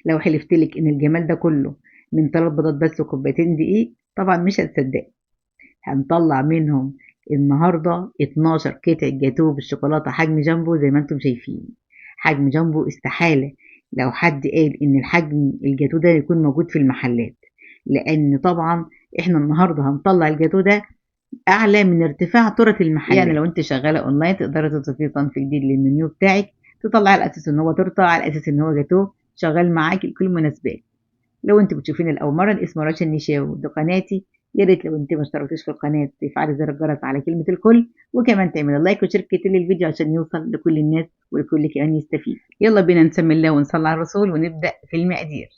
لو حلفتلك ان الجمال ده كله من 3 بيضات بس وكوبايتين دقيق طبعا مش هتصدقي. هنطلع منهم النهارده 12 قطعة جاتوه بالشوكولاتة حجم جامبو زي ما انتم شايفين. حجم جامبو استحالة لو حد قال ان الحجم الجاتوه ده يكون موجود في المحلات، لان طبعا احنا النهارده هنطلع الجاتوه ده اعلى من ارتفاع تورت المحلات. يعني لو انت شغالة اونلاين تقدري تضيفي صنف جديد للمنيو بتاعك، تطلعي على اساس ان هو تورته، على اساس ان هو جاتوه، شغال معاكي لكل المناسبات. لو انت بتشوفيني لاول مرة، اسمي رشا النشاوي ودي قناتي. يا ريت لو انت ما اشتركتيش في القناة تفعلي زر الجرس على كلمة الكل، وكمان تعملي like و share كتير للفيديو عشان يوصل لكل الناس والكل كمان يستفيد. يلا بينا نسمي الله ونصلي على الرسول ونبدا في المقادير.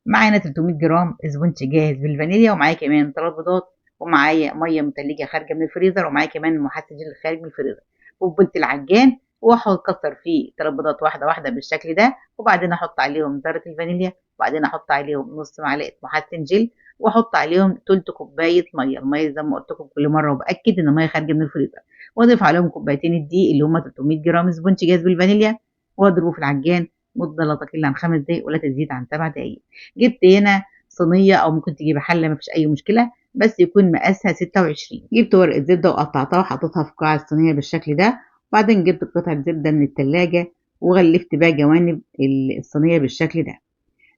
معانا 300 جرام sponge جاهز بالفانيليا، ومعايا كمان 3 بيضات، ومعايا مية متلجه خارجه من الفريزر، ومعايا كمان محسن جل خارج من الفريزر، وبولة العجان، واحط اكسر فيه 3 بيضات واحدة واحدة بالشكل ده، وبعدين احط عليهم ذره الفانيليا، وبعدين احط عليهم نص معلقه محسن جل، واحط عليهم تلت كوباية مية. المية زي ما قلت لكم كل مرة وباكد ان المية خارجه من الفريزر، واضيف عليهم كوبايتين الدقيق اللي هما 300 جرام sponge جاهز بالفانيليا، واضربه في العجان مده لا تقل عن 5 دقايق ولا تزيد عن 7 دقايق. جبت هنا صينية او ممكن تجيب حله مفيش اي مشكلة، بس يكون مقاسها 26. جبت ورقة زبدة وقطعتها وحطيتها في قاع الصينية بالشكل ده، وبعدين جبت قطعه زبدة من التلاجة وغلفت بقى جوانب الصينية بالشكل ده.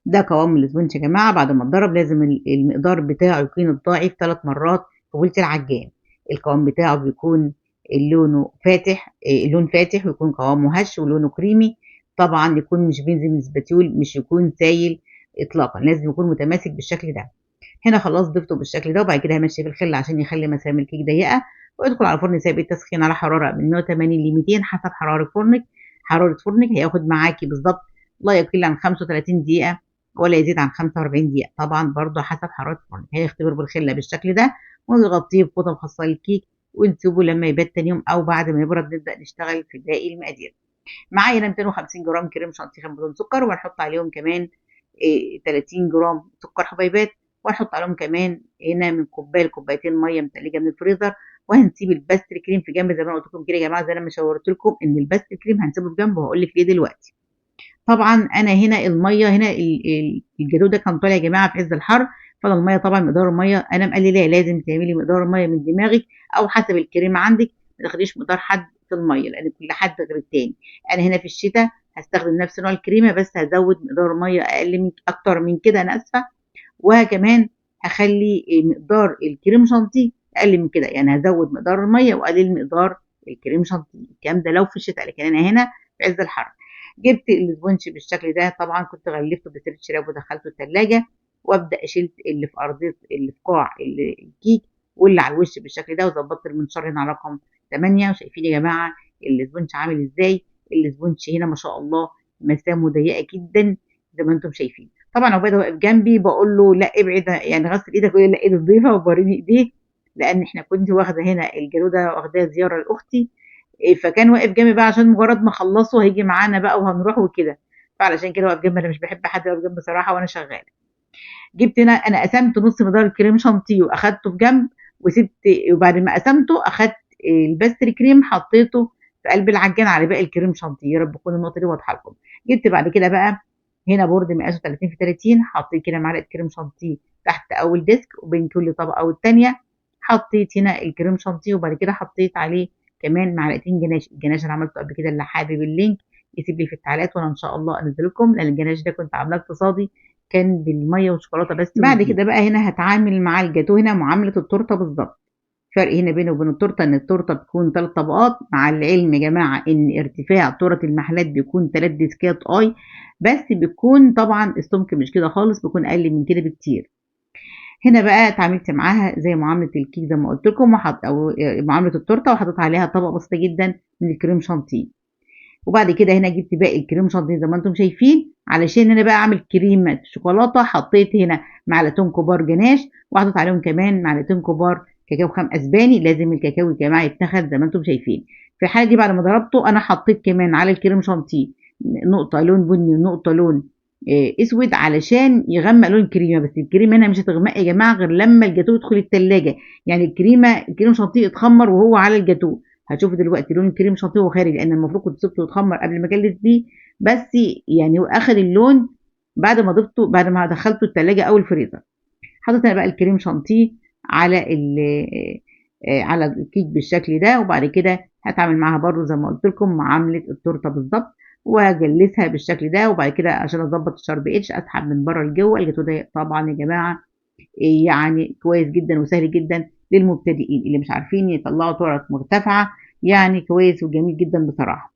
ده قوام ال sponge يا جماعة. بعد ما اتضرب لازم المقدار بتاعه يكون الضعيف 3 مرات في بولة العجان. القوام بتاعه بيكون لونه فاتح، اللون فاتح، ويكون قوامه هش ولونه كريمي. طبعا يكون مش بينزل من spatula، مش يكون سايل اطلاقا، لازم يكون متماسك بالشكل ده. هنا خلاص ضفته بالشكل ده، وبعد كده همشي في الخلة عشان يخلي مسام الكيك ضيقه، وادخل على فرن سابق التسخين على حرارة من 180 ل 200 حسب حرارة فرنك. حرارة فرنك هياخد معاكي بالظبط لا يقل عن 35 دقيقة ولا يزيد عن 45 دقيقة، طبعا برضه حسب حرارة فرنك. هيختبر بالخله بالشكل ده، ونغطيه بفوطه مخصصة للكيك ونسيبه لما يبات تاني يوم او بعد ما يبرد نبدا نشتغل في باقي المقادير. معايا هنا 250 جرام كريم شانتيه خام بدون سكر، وهنحط عليهم كمان 30 جرام سكر حبيبات، وهنحط عليهم كمان هنا من كوباية لكوبايتين مية متلجه من الفريزر، وهنسيب ال pastry cream في جنب زي ما انا قلت لكم كده يا جماعة، زي ما شاورت لكم ان ال pastry cream هنسيبه في جنب، وهقول لك ليه دلوقتي. طبعا انا هنا المية هنا الجاتوه ده كان طالع يا جماعة في عز الحر، فانا المية طبعا مقدار المية انا مقللاه، لازم تعملي مقدار المية من دماغك او حسب الكريمة عندك، ما تاخديش مقدار حد في المية لان كل حد غير التاني. انا هنا في الشتاء هستخدم نفس نوع الكريمة بس هزود مقدار المية اقل من اكتر من كده، انا اسفه. وكمان هخلي مقدار الكريم شانتيه اقل من كده، يعني هزود مقدار المية واقلل مقدار الكريم شانتيه. الكلام ده لو في الشتاء، لكن انا هنا في عز الحر. جبت ال sponge بالشكل ده، طبعا كنت غلفته ب stretch wrap ودخلته التلاجة، وابدا اشيل اللي في ارضية اللي في قاع الكيك واللي على الوش بالشكل ده، وظبطت المنشار هنا على رقم 8. وشايفين يا جماعة ال sponge عامل ازاي؟ ال sponge هنا ما شاء الله مسامه ضيقه جدا زي ما انتم شايفين. طبعا عبيده واقف جنبي بقول له لا ابعد، يعني غسل ايدك، ويقول لي لا ايد نظيفة وبوريني ايديه، لان احنا كنت واخده هنا الجاتوه ده واخداه زيارة لاختي، فكان واقف جنبي بقى عشان مجرد ما اخلصه هيجي معانا بقى وهنروح وكده، فعلشان كده واقف جنبي. انا مش بحب حد يقف جنبي صراحة وانا شغالة. جبت هنا انا قسمت نص مقدار الكريم شانتيه واخدته في جنب وسبت، وبعد ما قسمته اخدت ال pastry cream حطيته في قلب العجان على باقي الكريم شانتيه. يا رب تكون النقطة دي واضحة لكم. جبت بعد كده بقى هنا board مقاسه 30 في 30، حطيت كده معلقه كريم شانتيه تحت اول disc، وبين كل طبقه والتانية حطيت هنا الكريم شانتيه، وبعد كده حطيت عليه كمان معلقتين جناش. الجناش انا عملته قبل كده، اللي حابب ال link يسيب لي في التعليقات وانا ان شاء الله انزل لكم، لان الجناش ده كنت عاملاه اقتصادي، كان بالمية والشوكولاته بس. بعد كده بقى هنا هتعامل مع الجاتوه هنا معاملة التورتة بالظبط. فرق هنا بينه وبين التورتة ان التورتة بتكون 3 طبقات، مع العلم يا جماعة ان ارتفاع تورته المحلات بيكون 3 ديسكات اي، بس بيكون طبعا السمك مش كده خالص، بيكون اقل من كده بكتير. هنا بقى اتعاملت معاها زي معاملة الكيك زي ما قلت لكم، وحط او معاملة التورتة، وحطيت عليها طبقه بسيطة جدا من الكريم شانتيه. وبعد كده هنا جبت باقي الكريم شانتيه زي ما انتم شايفين، علشان انا بقى اعمل كريمة شوكولاتة. حطيت هنا معلقتين كبار جناش، وحطيت عليهم كمان معلقتين كبار كاكاو خام اسباني. لازم الكاكاو يا جماعة يتاخد زي ما انتم شايفين. في الحالة دي بعد ما ضربته انا حطيت كمان على الكريم شانتيه نقطة لون بني ونقطة لون اسود علشان يغمق لون الكريمة. بس الكريمة هنا مش هتغمق يا جماعة غير لما الجاتوه يدخل التلاجة، يعني الكريم شانتيه اتخمر وهو على الجاتوه. هتشوفوا دلوقتي لون الكريم شانتيه وهو خارج، لان المفروض كنت سبته يتخمر قبل ما اجلس بيه، بس يعني هو اخد اللون بعد ما ضفته، بعد ما دخلته التلاجة او الفريزر. حطيت انا بقى الكريم شانتيه على على الكيك بالشكل ده، وبعد كده هتعامل معاها برضو زي ما قلت لكم معاملة التورتة بالظبط، وهجلسها بالشكل ده. وبعد كده عشان اظبط ال sharp edge اسحب من بره لجوه. الجاتوه ده طبعا يا جماعة يعني كويس جدا وسهل جدا للمبتدئين اللي مش عارفين يطلعوا تورت مرتفعة، يعني كويس وجميل جدا بصراحة.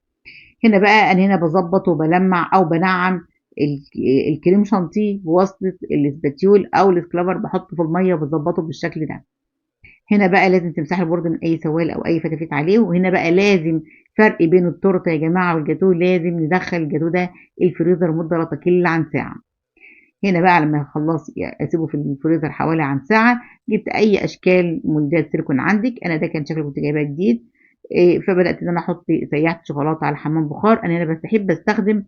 هنا بقى انا هنا بظبط وبلمع او بنعم الكريم شانتيه بواسطة ال spatula او ال scraper، بحطه في المية وبظبطه بالشكل ده. هنا بقى لازم تمسحي ال board من اي سوائل او اي فتافيت عليه. وهنا بقى لازم فرق بين التورتة يا جماعة والجاتوه، لازم ندخل الجاتوه ده الفريزر مده لا تقل عن ساعة. هنا بقى لما اخلص اسيبه في الفريزر حوالي عن ساعة. جبت اي اشكال مولدات سيليكون عندك، انا ده كان شكل كنت جايباه جديد، فبدات ان انا احط سيحت شوكولاتة على حمام بخار. انا هنا بحب استخدم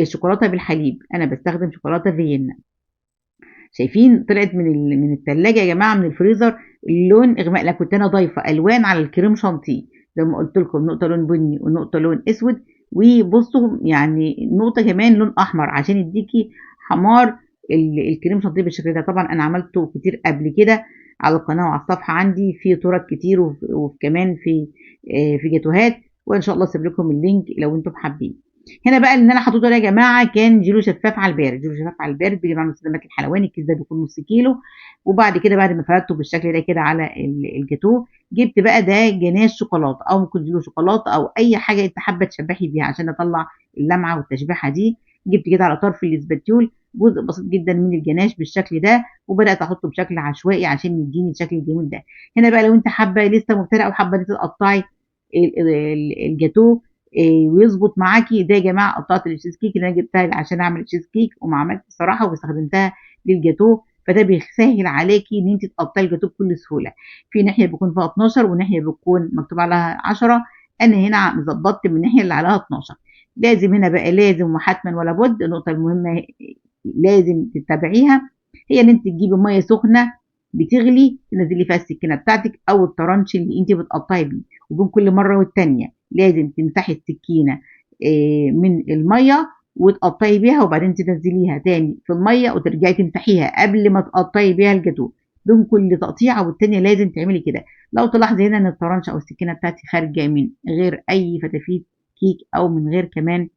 شوكولاتة بالحليب، انا بستخدم شوكولاتة فيينا. شايفين طلعت من التلاجة يا جماعة، من الفريزر اللون اغماء. لا كنت انا ضايفه الوان على الكريم شانتيه زي ما قلت لكم، نقطة لون بني ونقطة لون اسود، وبصوا يعني نقطة كمان لون احمر عشان يديكي حمار الكريم شانتيه بالشكل ده. طبعا انا عملته كتير قبل كده على القناة وعلى الصفحة عندي في تورت كتير، وكمان في جاتوهات، وان شاء الله اسيب لكم ال link لو انتم حابين. هنا بقى اللي انا حطيته ده يا جماعة كان جيلو شفاف على البارد، جيلو شفاف على البارد بيجي معاه مستلزمات الحلواني، الكيس ده بيكون نص كيلو. وبعد كده بعد ما فردته بالشكل ده كده على الجاتوه، جبت بقى ده جناش شوكولاتة او ممكن جيلو شوكولاتة او اي حاجة انت حابة تشبحي بيها عشان اطلع اللمعة والتشبيحه دي. جبت كده على طرف ال spatula جزء بسيط جدا من الجناش بالشكل ده، وبدات احطه بشكل عشوائي عشان يديني الشكل الجميل ده. هنا بقى لو انت حابة لسه مبتدئة او حابة انت تقطعي الجاتوه ويظبط معاكي، ده يا جماعة قطعت التشيز كيك اللي انا جبتها عشان اعمل تشيز كيك وما عملت الصراحة، واستخدمتها للجاتوه، فده بيسهل عليكي ان انت تقطعي الجاتوه بكل سهولة. في ناحية بيكون فيها 12 وناحية بيكون مكتوب عليها 10، انا هنا ظبطت من الناحية اللي عليها 12. لازم هنا بقى لازم وحتما ولا بد، النقطة المهمة لازم تتبعيها هي ان انت تجيبي مية سخنة بتغلي تنزلي فيها السكينة بتاعتك او الطرنش اللي انت بتقطعي بيه، وبين كل مرة والتانية لازم تمسحي السكينة من المية وتقطعي بيها، وبعدين تنزليها تاني في المية وترجعي تمسحيها قبل ما تقطعي بيها الجاتوه. بين كل تقطيعه والتانية لازم تعملي كده. لو تلاحظي هنا ان الطرنش او السكينة بتاعتي خارجه من غير اي فتافيت كيك او من غير كمان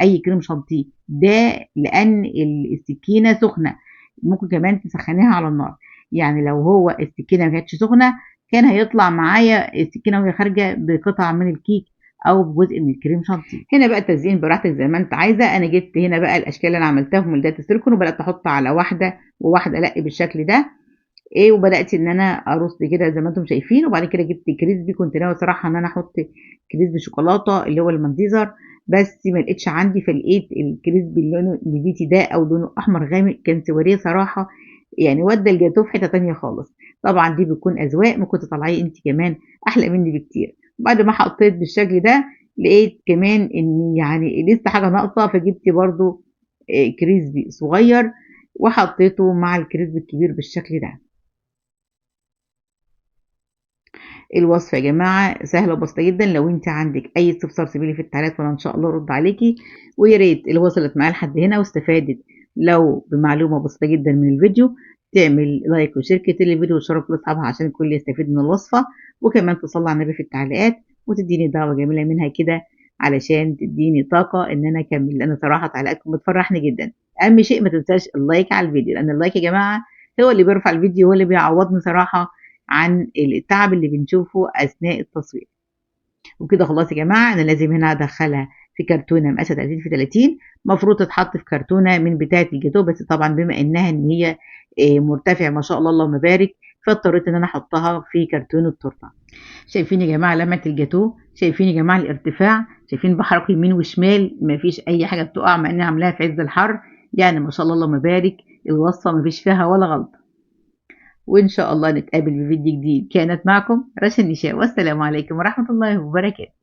اي كريم شانتيه، ده لان السكينة سخنة، ممكن كمان تسخنيها على النار. يعني لو هو السكينة ما كانتش سخنة كان هيطلع معايا السكينة وهي خارجه بقطعه من الكيك او بجزء من الكريم شانتيه. هنا بقى التزيين براحتك زي ما انت عايزه. انا جبت هنا بقى الاشكال اللي انا عملتها في مولدات السيليكون، وبدات احط على واحدة وواحدة لا بالشكل ده، وبدات ان انا ارص كده زي ما انتم شايفين. وبعد كده جبت crispy، كنت ناوية صراحة ان انا احط crispy شوكولاتة اللي هو المالتيزر، بس ما لقيتش عندي، فلقيت ال crispy اللي لونه نبيتي ده او لونه احمر غامق، كان سواريه صراحة، يعني ودى الجاتوه في حتة تانية خالص. طبعا دي بتكون اذواق، ممكن تطلعيه انت كمان احلى مني بكتير. بعد ما حطيت بالشكل ده لقيت كمان ان يعني لسه حاجة ناقصه، فجبت برضو crispy صغير وحطيته مع ال crispy الكبير بالشكل ده. الوصفة يا جماعة سهلة وبسيطة جدا. لو انت عندك اي استفسار سيبيلي في التعليقات وانا ان شاء الله ارد عليكي. ويا ريت اللي وصلت معايا لحد هنا واستفادت لو بمعلومة بسيطة جدا من الفيديو تعمل like و share كتير للفيديو وتشارك لاصحابها عشان الكل يستفيد من الوصفة، وكمان تصلي على النبي في التعليقات وتديني دعوه جميلة منها كده علشان تديني طاقة ان انا اكمل، لان صراحة تعليقاتكم بتفرحني جدا. اهم شيء ما تنساش ال like على الفيديو، لان ال like يا جماعة هو اللي بيرفع الفيديو، هو اللي بيعوضني صراحة عن التعب اللي بنشوفه اثناء التصوير. وكده خلاص يا جماعة، انا لازم هنا ادخلها في كرتونة مقاسها 30 في 30، مفروض تتحط في كرتونة من بتاعه الجاتوه، بس طبعا بما انها ان هي مرتفع ما شاء الله اللهم بارك، فاضطريت ان انا احطها في كرتون التورتة. شايفين يا جماعة لمعة الجاتوه، شايفين يا جماعة الارتفاع، شايفين بحرك يمين وشمال مفيش اي حاجة بتقع، مع اني عاملاها في عز الحر، يعني ما شاء الله اللهم بارك، الوصفة مفيش فيها ولا غلطه. وإن شاء الله نتقابل بفيديو جديد. كانت معكم رشا النشاء، والسلام عليكم ورحمة الله وبركاته.